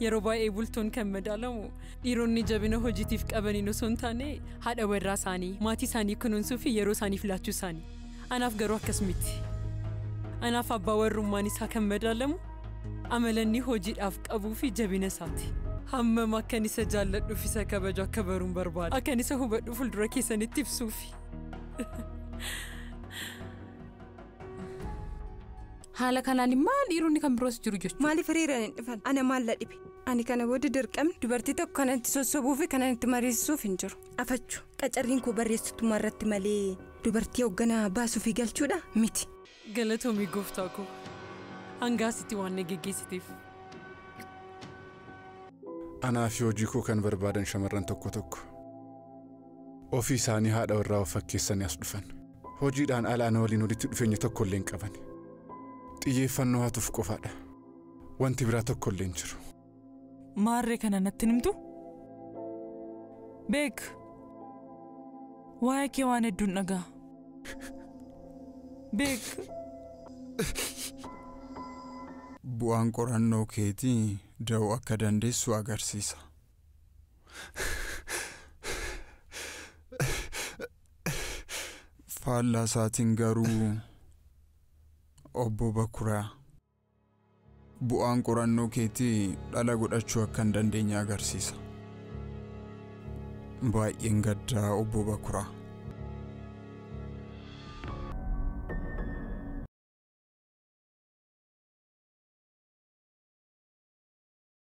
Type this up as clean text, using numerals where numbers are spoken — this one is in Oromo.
Yeroo baay'ee bultoon kan madaalamu dhiironni jabina hojiitiif qabaniin osoo hin taane haadha warraa isaanii, maatii isaanii kunuunsuu fi yeroo isaaniif laachuu isaanii. Anaaf garuu akkas miti. Anaaf abbaa warrummaan isaa kan madaalamu amalanni hojiidhaaf qabuu fi jabina isaati. Hammam akkan isa jaalladhuuf isa kabaju akka baruun barbaada. Akkan isa hubadhu fuuldura keessanitti ibsuufi. Haala kanaan immoo dhiironni kan biroos jiru jechuudha. Maaliif hiriiraan hin dhufan? Ana maal la dhibe? Ani kana booda dirqamni dubartii tokko kanatti sossobuu fi kanatti mariisisuuf hin jiru. Afachu qacarriin koo barreessitummaa irratti malee dubartii hoogganaa baasuu fi galchuudha miti. Galatoomii gooftaa koo hangaasitti waan na geggeessiteef. Anaa fi hojii koo kan barbaadan shamarran tokko tokko ofii isaanii haadha warraa of fakkeessanii as dhufan. Hojiidhaan ala ana waliin walitti dhufeenya tokko illee hin qaban. Xiyyeeffannoo haatuuf qofaadha. Wanti biraa tokko illee hin jiru. Maarree kana natti himtu? Beek, waa'ee kee waan hedduun dhagaa. Beek. Bu'aan qorannoo keetii da'uu akka dandeessu agarsiisa. Faallaa isaatiin garuu obbo Bakuraa bu'aan qorannoo keetii dhala godhachuu akka hin dandeenye agarsiisa. Baay'een gaddaa obbo Bakuraa.